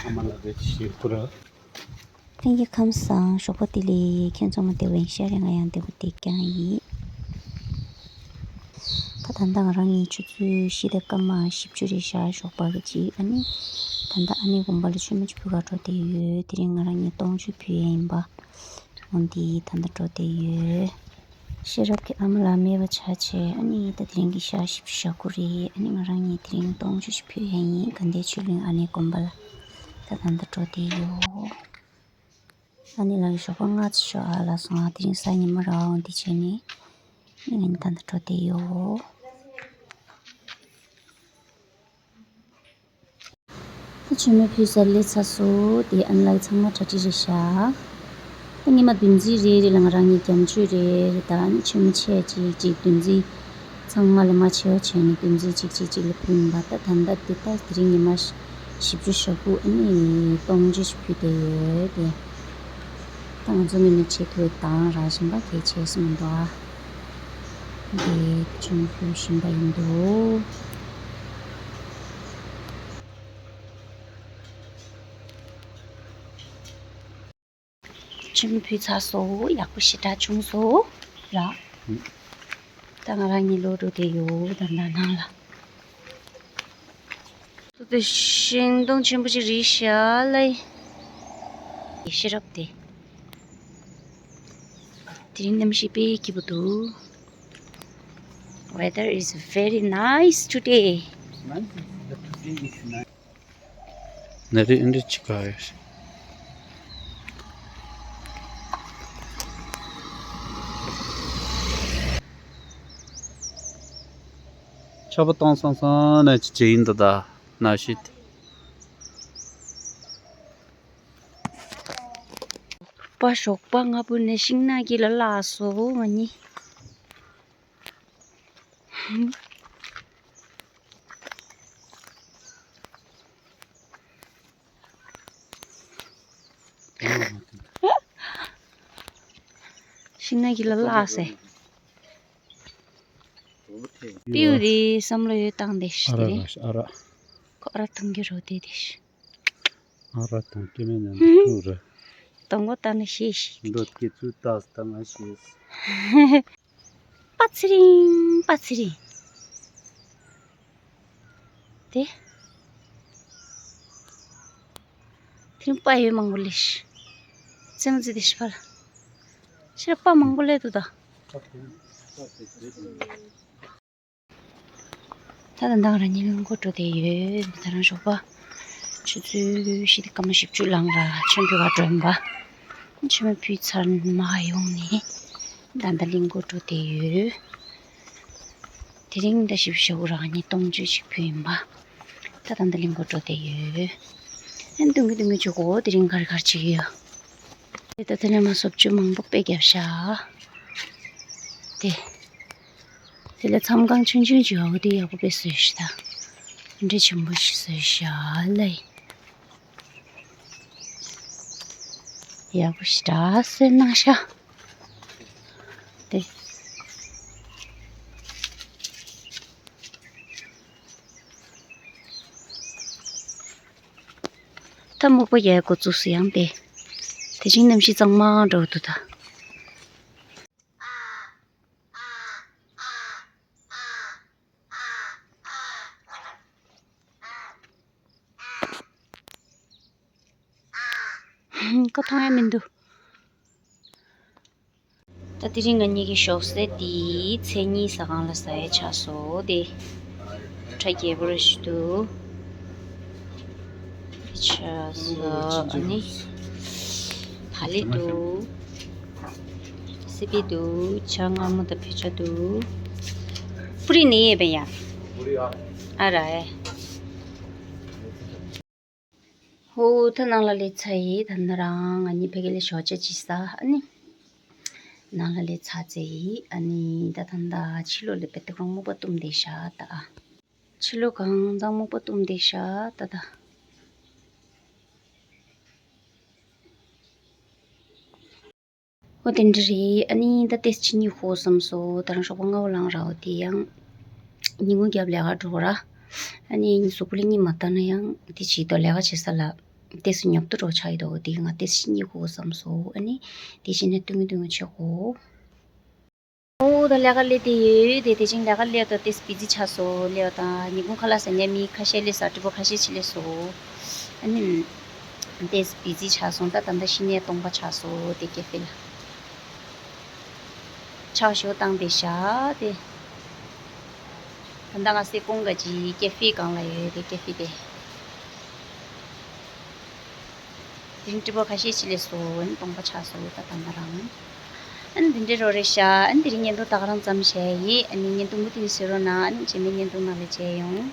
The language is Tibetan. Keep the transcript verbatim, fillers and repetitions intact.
ལྷན་རྒྱས་ཁམས་བཟང་། ཞོགས་པ་བདེ་ལེགས། ཁྱེད་ཚང་མ་བདེ་པོ་ཡིན་ཤག་རེད། ང་ཡང་བདེ་པོ་བསྡད་ཀྱང་ཡིན། ད་ད་ལྟ་ང་རང་གཉིས་ཆུ་ཚོད་བཞི་དང་སྐར་མ་བཞི་བཅུ་རེད་ཤག་ཞོགས་པ་གི་ཅིག་ཨ་ནི་ད་ལྟ་ཨ་ནེ་དགོན་པ་ལ་མཆོད་མེ་ཅིག་ཕུལ་ག་འགྲོ་བསྡད་ཡོད། དེ་རིང་ང་རང་གཉིས་སྟོང་མཆོད་ཕུལ་ཡས་ཡིན་པ། འོ་འདི་ད་ལྟ་འགྲོ་བསྡད་ཡོད། ཤེས་རབ་ཀྱི་ཨ་མ་ལགས་མེད་པ་ཆགས་བྱས། ཨ་ནི་ད་དེ་རིང་གི་ཞག་བཞི་བཅུ་ཞེ་དགུ་རེད། ཨ་ནི་ང་རང་གཉིས་དེ་རིང་སྟོང་མཆོད་ཅིག་ཕུལ་ཡས་ཡིན། དགའ་ལྡན་ཆོས་གླིང་ཨ་ནེ་དགོན་པ་ལ་ད་ད་ལྟ་འགྲོ་བསྡད་ཡོད། ཨ་ནེ་ལགས་ཞོགས་པ་སྔ་ཙམ་ཞོགས་ཨ་ལ་སོང་ཨ། དེ་རིང་གཟའ་ཉི་མ་ར་འོ་འདི་བྱས་ནས་ཨ་ནི་ད་ལྟ་འགྲོ་བསྡད་ཡོད། ད་མཆོད་མེ་ཕུལ་ས་སླེབས་ཚར་སོང་། དེ་ཨ་ནེ་ལགས་ཚང་མ་གྲ་སྒྲིག་རེད་ཤག་ད་ཉི་མ་བདུན་འཛིན་རེ་རེ་ལ་ང་རང་གཉིས་རྒྱ་མཆོད་རེ་རེ་དང་ཨ་ནི་མཆོད་མེ་ཆེ་གཅིག་གཅིག་བདུན་འཛིན། ཚང་མ་ལ་མ་ཆེ་བ་བྱས་ནས་བདུན་འཛིན་གཅིག་གཅིག་གཅིག་ལ་ཕུལ་ཡིན་པ། ད་ད་ལྟ་འདི་ད་དེ་རིང་ཉི་མ་བཞི་བཅུ་ཞེ་དགུ་ཨ་ནི་སྟོང་མཆོད་ཅིག་ཕུལ་བསྡད་ཡོད་དེ། ད་ང་ཚོ་མི་མི་ཆེ་ཐུ་དང་ར་བཞིན་པ་གལ་ཆེ་སུ་མི་འདུག་ཨ། འདི་ཆུང་ཕུལ་བཞིན་པ་ཡིན་འདུག་མཆོད་མེ་ཕུལ་ཚར་སོང་། ཡག་པོ་ཞེ་དྲག་བྱུང་སོང་ར། ད་ང་རང་གཉིས་ལོག་འགྲོ་བསྡད་ཡོད། ད་ད་ནང་ལ། ད་དེ་ཤིང་སྡོང་ཆེན་པོ་ཅིག་རེད་ཤག་ལ། ཤེས་རབ་དེ། དེ་རིང་གནམ་གཤིས་དཔེ་སྐྱིད་པོ་འདུག Weather is very nice today. Nice, the today is nice. ནི་རི་ཨིན་རི་ཅི་ག་ཡོད། ཆར་པ་གཏོང་སང་སང་ནས་ཅི་ཅི་ཡིན་འདུག་ད་ན་ཤི། པ་ཞོགས་པ་སྔ་པོ་ནས་ཤིང་ནགས་དཀྱིལ་ལ་བརླགས་སོང་ང་གཉིས། ཤིང་ནགས་དཀྱིལ་ལ་བརླགས་སོང་། པིའུ་རེད་བསམ་བློ་ཡོད་བཏང་བསྡད་ཤག་ཨ་ར་དེ་རེད། ར་ཤ་ཨ་ར། ཁོ་ཨ་ར་ཐང་གི་རོ་དེ་དེ་ཤག་ཨ་ར་དང་སྐྱེ་དམན་ནང་དུ་ཐུག་རེད། དང་པོ་ལྟ་ན་ཤེས་ཤིག་མདོ་སྐྱེ་ཚུལ་ལྟ་ལྟ་ན་ཤེས། པ་ཚི་རིང་པ་ཚི་རིང་། དེ། དེ་རིང་པ་ཡོད་མང་པོ་ལེ་ཤི། ཙེ་མོ་ཙི་དེ་ཤི་པ་ལ། ཤི་ར་པ་མང་པོ་ལེ་འདུག་ད། ད་ད་ང་རང་གཉིས་ལྷུན་གོ་འགྲོ་བསྡད་ཡོད། ད་རང་ཞོགས་པ་ཆུ་ཚོད་བཞི་དང་སྐར་མ་བཞི་བཅུ་ལངས་ར་མཆོད་མེ་ཕུལ་བ་འགྲོ་ཡིན་པ། མཆོད་མེ་ཕུལ་ཚར་མ་ཡོང་ནས་ད་ལྟ་ལྷུན་གོ་འགྲོ་བསྡད་ཡོད། དེ་རིང་ད་བཞི་བཅུ་ཞེ་དགུ་རང་གཉིས་སྟོང་མཆོད་ཅིག་ཕུལ་ཡིན་པ། ད་ད་ལྟ་ལྷུན་གོ་འགྲོ་བསྡད་ཡོད། ཨན་ཏུང་གི་ཏུང་གི་ཆུ་གོ་དེ་རིང་གར་གར་བྱེད་ཀྱི་ཡོད། དེ་ད་དེ་ནས་མ་སོབ་ཅུ་མང་པོ་དཔེ་བརྒྱབ་ཤག་དེ། དེ་ལ་མཚམས་ཁང་ཆུང་ཆུང་ཅིག་ཡོད་གི་དེ་ཡག་པོ་དཔེ་བཟོས་ཤག་ད། འདྲ་ཆེན་པོ་ཞིག་བཟོས་ཤག་ལེ། ཡག་པོ་ཞེ་དྲག་བཟོས་གནང་ཤག་དེ། ད་སྨུག་པ་རྒྱག་འགོ་བཙུགས་སོང་ཡང་དེ། དེ་བཞིན་གནམ་གཤིས་གཙང་མ་འདྲ་བོ་འདུག་ད། ཁོ་མཐོང་ཡ་མི་འདུག་ད་དེ་རིང་ང་གཉིས་ཀྱི་ཞོགས་ཟས་དེ་མཚན་ཉིད་ཟ་ཁང་ལ་ཟ་ཡ་ཆགས་སོང་དེ། སྒྲ་རྒྱས་པོ་རེ་ཞིག་འདུག་དེ་ཆགས་སོང་ཨ་ནི། ད་ལི་འདུག་སི་པི་འདུག་ཇ་མངར་མོ་དང་བོད་ཇ་འདུག་པུ་རི་ནི་ཡེ་བེ་ཡ། ཨ་ར་ཨེ། ཧོ་ད་ནང་ལ་སླེབས་ཚར་ཡིན། ད་ནི་རང་ང་གཉིས་ཕ་གི་ལ་ཞོགས་ཇ་ཅིག་ཟ་ཨ་ནི། ནང་ལ་སླེབས་ཚར་ཚར་ཡིན་ཨ་ནི། ད་ད་ད་ཕྱི་ལོགས་ལ་བེ་ཏི་ཁོང་སྨུག་པ་བཏུམས་བསྡད་ཤག་ད། ཕྱི་ལོགས་གང་ཚང་སྨུག་པ་བཏུམས་བསྡད་ཤག་ད་ད། ཨོ་དེ་འདྲ་རེད། ཨ་ནི་ད་ཏེས་ཅི་གཉིད་ཁུག་བསམ་སོང་། ད་རང་ཞོགས་པ་སྔ་པོ་ལངས་ར་འོ་དེ་ཡང་ཉིན་གུང་རྒྱབ་ལས་ཀ་འགྲོ་ར། ཨ་ནི་གཟུགས་པོ་ལ་གཉིད་མ་བཏང་ན་ཡང་དེ་བྱེད་དོ། ལས་ཀ་བྱེད་ས་ལ་ ཏེས་ཉོབ་ཏུ་རོ་ཆགས་ཡོད་དོ། དེ་ང་ཏེས་ཤི་ཉི་གོ་བསམ་སོ། ཨ་ནི་དེ་བཞིན་ནི་ཏུང་ཏུང་ཆོག་གོ། ཨོ་ད་ལས་ཀ་ལས་དེ་ཡོད་དེ་དེ་བཞིན་ལས་ཀ་ལས་དོ་ཏེས་བི་ཛི་ཆགས་སོ། ལས་བ་དང་ཉིན་གུང་ཁ་ལག་ཟ་ཉལ་མི་ཁ་ཤས་ལས་ས་ཀྲི་པོ་ཁ་ཤས་ཆི་ལས་སོ། ཨ་ནི་ཏེས་བི་ཛི་ཆགས་སོང་། ད་ད་ད་ཤི་ནས་སྟོང་པ་ཆགས་སོ་དེ་ཀེ་ཧྥེ་ལ། ཆག་ཞོ་བཏང་དེ་བཞག་དེ། ད་ལྟ་ང་སེ་ཀོང་ག་ཅི་ཀེ་ཧྥེ་གང་ལ་ཡོད་དེ་ཀེ་ཧྥེ་དེ། དེ་རིང་ཀྲི་པོ་ཁ་ཤས་ཅི་ལས་སོ་ཨན་སྟོང་པ་ཆགས་སོ་ད་ད་ད་རང་། ཨན་དེ་འདྲའི་རོ་རེ་ཤ་ཨན་དེ་རིང་ཉིན་དུ་ད་ག་རང་ཙམ་བྱས་ཡི་ཨ་ནི་ཉིན་དུ་མུ་ཏིན་ཟེར་རོ་ན་ཨ་ནི་རྗེས་མའི་ཉིན་དུ་ནང་ལ་མཇལ་ཡོང་།